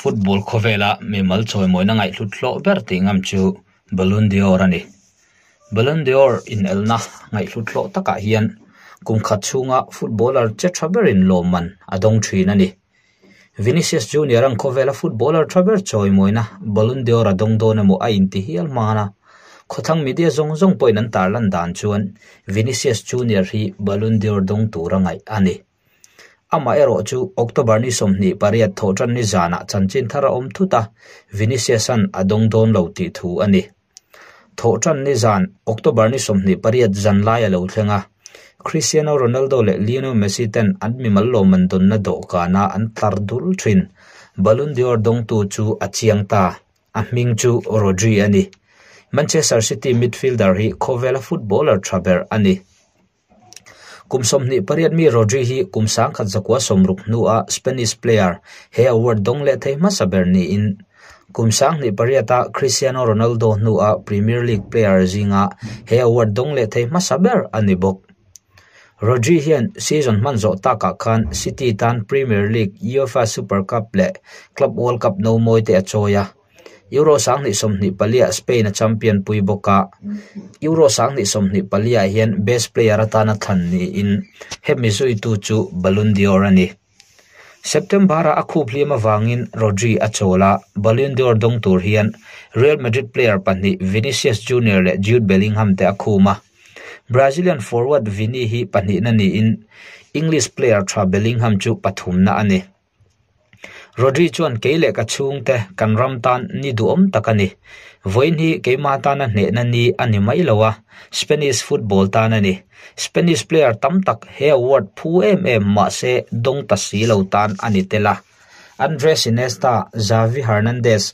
Football khawvela mimal chawimawina ngaihhlut hlawh ber tih ngam chu Ballon d'Or a ni. Ballon d'Or inelna ngaihhlut hlawh takah hian kum khat chhunga footballer che tha berin lawmman a dawng thin a ni. Vinicius Junior ang khawvela footballer tha ber chawimawina Ballon d'Or a dawng dawn emaw a inti hial hman a. Khawthlang media zawng zawng pawhin an tarlan dan chuan Vinicius Junior hi Ballon d'Or dawng tura ngaih a ni. Amaherawh chu October ni 28 thawhtan ni zanah chanchin thar a awm thut a, Vinicius-a'n a dawng dawn lo tih thu a ni. Thawhtan ni zan October ni 28 zan lai a lo thleng a, Cristiano Ronaldo leh Lionel Messi ten an mimal lawmman dawnna dawhkana an tlar dul thin. Ballon d'Or dawngtu chu a chiang ta, a hming chu Rodri a ni. Manchester City midfielder hi khawvela footballer tha ber a ni. Kum 28 mi Rodri hi kum 1960 hnua Spanish player he award dawng leh thei hmasa ber niin kum 28 a Cristiano Ronaldo hnua Premier League player zinga he award dawng leh thei hmasa ber a ni bawk. Rodri hian season hman zawh takah khan City tan Premier League, UEFA Super Cup leh Club World Cup no mawi te a chawi a. Euro 2024 ah Spain a champion pui bawk a, Euro 2024 ah hian best player atana thlan niin hemi zuitu chu Ballon d'Or a ni. September ah a khup hliam avangin Rodri a chawl a, Ballon d'Or dawng tur hian Real Madrid player pahnih Vinicius Junior leh Jude Bellingham te a khum a. Brazilian forward Vini hi pahnihna niin English player tha Bellingham chu pathumna a ni. Rodri chuan kei leh ka chhungte kan ram tan ni duhawm tak a ni. Vawiin hi keimah tana hnehna ni a ni mai lo a, Spanish football tan a ni. Spanish player tam tak he award phu em em mahse dawng ta si lo tan a ni tel a. Andres Iniesta, Xavi Hernandez,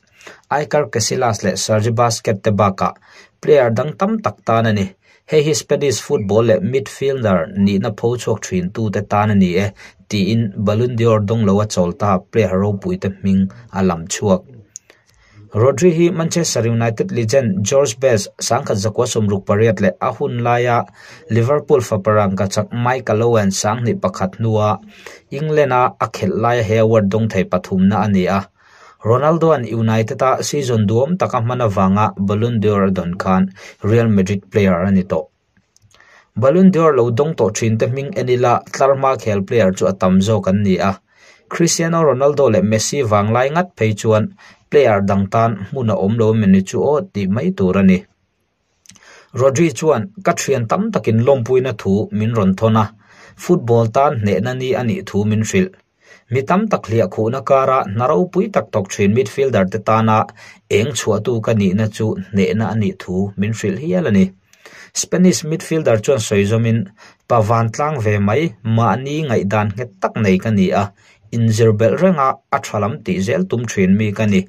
Iker Casillas leh Sergi Busquets te bakah player dang tam tak tan a ni. Hei hi Spanish football leh midfielder nihna pho chhuak thin tute tan a ni e, tiin Ballon d'Or dawng lo a chawl ta player ropuite hming a lam chhuak. Rodri hi Manchester United legend George Best 1968 leh a hun laia Liverpool faparang ka chak Michael Owen 2001 hnua England-a a khelh laia he award dawng thei pathumna a ni a. Ronaldo-a'n United-a season duam taka hman avanga Ballon d'Or a dawn khan Real Madrid player a ni tawh. Ballon d'Or lo dawng tawh thinte hming en ila tlarhma khel player chu a tam zawk an ni a. Cristiano Ronaldo leh Messi vanglai ngat phei chuan player dang tan hmun a awm lo emaw chu aw tih mai tur a ni. Rodri chuan ka thian tam takin lawmpuina thu min rawn thawn a, football tan hnehna ni a nih thu min hrilh. Mi tam tak hliah khuhna kara hna ropui tak thawk thin midfielder te tana eng chhuahtu ka nihna chu hnehna a nih thu min hrilh hial a ni. Spanish midfielder chuan sawi zawmin, Pa vantlang ve mai, mahni ngaihdan nghet tak nei ka ni a, inzir belh renga a tha lam tih zel tum thin mi ka ni.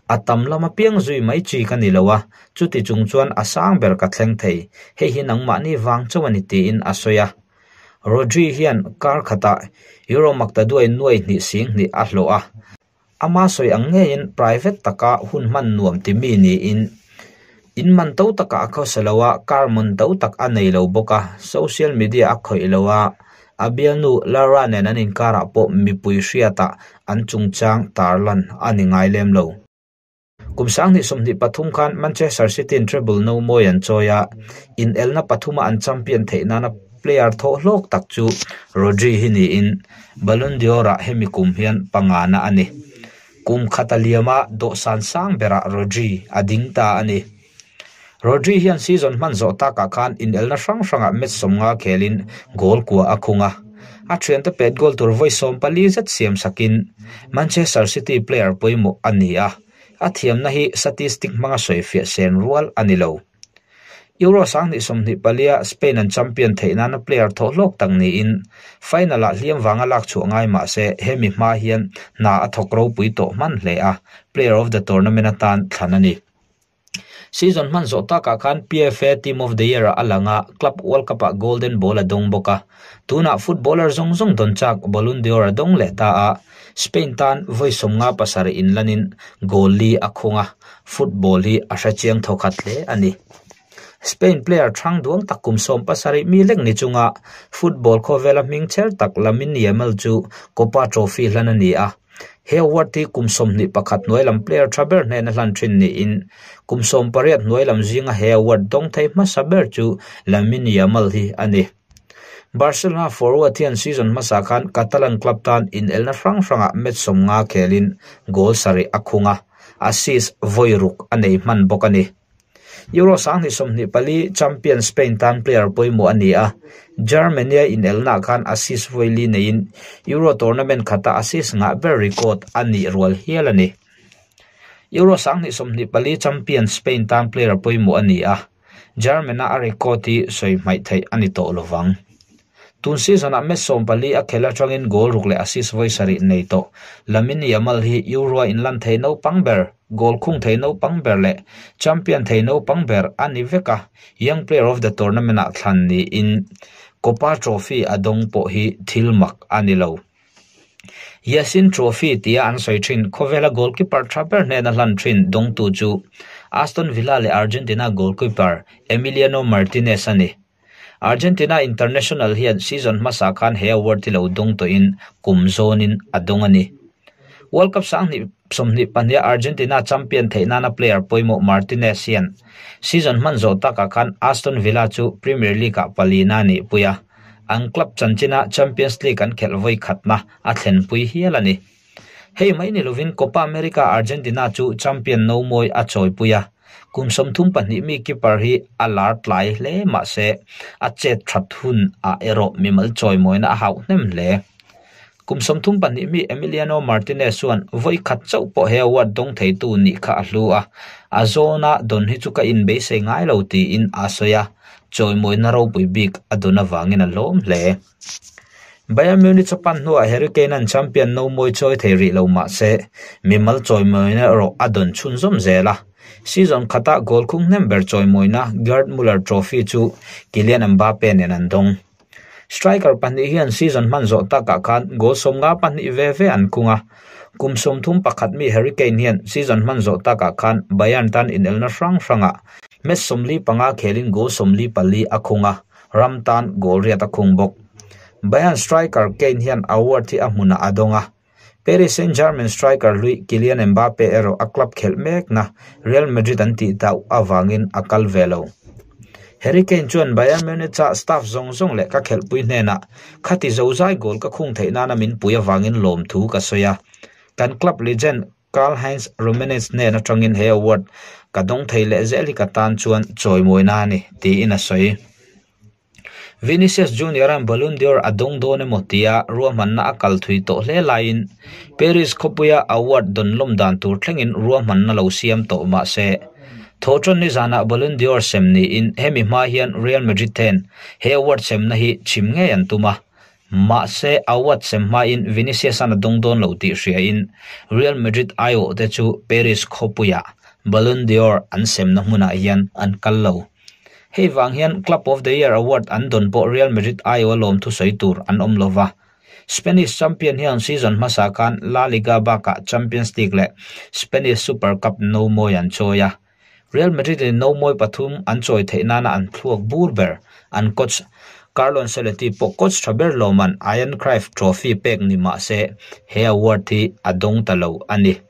A tam lama piang zui mai chi ka ni lo a, chuti chung chuan a sang ber ka thleng thei, hei hi nangmahni vang chauh a ni tiin a sawi a. Rodri hian kar khatah Euro maktaduai nuai hnih sing hnih a hlawh a, ama sawi ang ngeiin private taka hun hman nuam ti mi niin in man to takah a khawsa lo a, car man to tak a nei lo bawk a, social media a khawih lo a, a bialnu Lara nen an inkarah pawh mipui hriatah an chungchang tarlan a ni ngai lem lo. Kum 2023 khan Manchester City in treble no mawi an chawi a, inelna pathuma an champion theih nana player thawh hlawk tak chu Rodri hi niin Ballon d'Or-ah hemi kum hian pangana a ni. Kum khata liama dawhsan sang berah Rodri a ding ta a ni. Rodri hian season hman zawh takah khan inelna hrang hrangah match 50 khelin goal kua a khung a. A thiante pet goal tur vawi 14 zet siam sakin Manchester City player pawimawh a ni a, a thiamna hi statistic hmanga sawi fiah sen rual a ni lo. Euro 2024 a Spain an champion theih nana player thawh hlawk tak niin final-ah hliam vanga lak chhuah ngai mah se hemi hma hian hna a thawk ropui tawh hman hle a, player of the tournament atan thlan a ni. Season hman zawh takah khan PFA Team of the Year-ah a lang a, Club World Cup-ah Golden Ball a dawng bawk a. Tunah footballer zawng zawng dawn chak Ballon d'Or a dawng leh ta a, Spain tan vawi 57 inlanin goal li a khung a, football hi a hrechiang thawkhat hle a ni. Spain player thang duang tak kum 17 mi lek ni chunga football khawvela hming chher tak Lamine Yamal chu Copa Trophy hlan a ni a. He award hi kum 21 hnuai lam player tha ber hnena hlan thin niin kum 18 hnuai lam zinga he award dawng thei hmasa ber chu Lamine Yamal hi a ni. Barcelona forward hian season hmasa khan Catalan club tan inelna hrang hrangah match 50 khelin goal 7 a khung a, assist vawi ruk a nei hman bawk a ni. Euro 2024 champion Spain tan player pawimawh a ni a, Germany a inelna khan assist vawi li neiin Euro tournament khata assist ngah ber record a nih rual hial a ni. Euro 2024 champion Spain tan player pawimawh a ni a, Germany a record hi sawi hmaih theih a ni tawh lovang. Tun season-ah match 14 a khel atangin goal ruk leh assist vawi 7 nei tawh. Lamine Yamal hi Euro a inlan thei naupang ber, goal khung thei naupang ber leh champion thei naupang ber a ni vek a, Young Player of the Tournament-ah thlan niin Copa Trophy a dawng pawh hi thil mak a ni lo. Yashin Trophy tia an sawi thin khawvela goalkeeper tha ber hnena hlan thin dawngtu chu Aston Villa leh Argentina goalkeeper Emiliano Martinez a ni. Argentina international hian season hmasa khan he award hi lo dawng tawhin kum zawnin a dawng a ni. World Cup 2022 Argentina champion theih nana player pawimawh Martinez hian season hman zawh takah khan Aston Villa chu Premier League-ah palina a nih pui a, an club chanchina Champions League an khelh vawi khatna a thlenpui hial a ni. Hei mai ni lovin Copa America Argentina chu champion no mawi a chawipui a, kum 32 mi keeper hi a lar tlai hle mahse a chet that hun a erawh mimal chawimawina a hauh hnem hle. Kum 32 mi Emiliano Martinez chuan vawi khat chauh pawh he award dawng theitu nih kha a hlu a, a zawna dawn hi chu ka inbeisei ngai lo tiin a sawi a, chawimawina ropui bik a dawn avangin a hlawm hle. Bayern Munich a pan hnuah Harry Kane an champion no mawi chawi thei rih lo mahse mimal chawimawina erawh a dawn chhunzawm zel a. Season khata goal khung hnem ber chawimawina Gerd Muller Trophy chu Kylian Mbappe nen an dawng. Striker pahnih hian season hman zawh takah khan goal 52 ve ve an khung a. Kum 31 mi Harry Kane hian season hman zawh takah khan Bayern tan inelna hrang hrangah match 45 khelin goal 44 a khung a, ram tan goal riat a khung bawk. Bayern striker Kane hian award hi a hmunah a dawng a. Paris Saint-Germain striker hlui Kylian Mbappe erawh a club khelh mekna Real Madrid an tih tauh avangin a kal ve lo. Harry Kane chuan Bayern Munich-a staff zawng zawng leh ka khelhpui hnenah khati zozai goal ka khung theih nana min pui avangin lawm thu ka sawi a. Kan club legend Karl-Heinz Rummenigge hnen atangin he award ka dawng thei leh zel hi ka tan chuan chawimawina a ni, tiin a sawi. Vinicius Junior an Ballon d'Or a dawng dawn emaw tia ruahmanna a kal thui tawh hle laiin Paris khawpuia award dawn lawm dan tur thlengin ruahmanna lo siam tawh mahse thawhṭan ni zanah Ballon d'Or sem niin hemi hma hian Real Madrid ten he award semna hi chhim ngei an tum a, mahse award sem hmain Vinicius an a dawng dawn lo tih hriain Real Madrid aiawh te chu Paris khawpuia Ballon d'Or an semna hmunah hian an kal lo. Hei vang hian Club of the Year award an dawn pawh Real Madrid aiawh a lawm thusawi tur an awm lova. Spanish champion hian season hmasa khan La Liga bakah Champions League leh Spanish Super Cup no mawi an chawi a. Real Madrid in no mawi pathum an chawi theih nana an thluak bur ber an coach Carlo Ancelotti pawh coach tha ber lawman Johan Cruyff Trophy pek ni mahse he award hi a dawng ta lo a ni.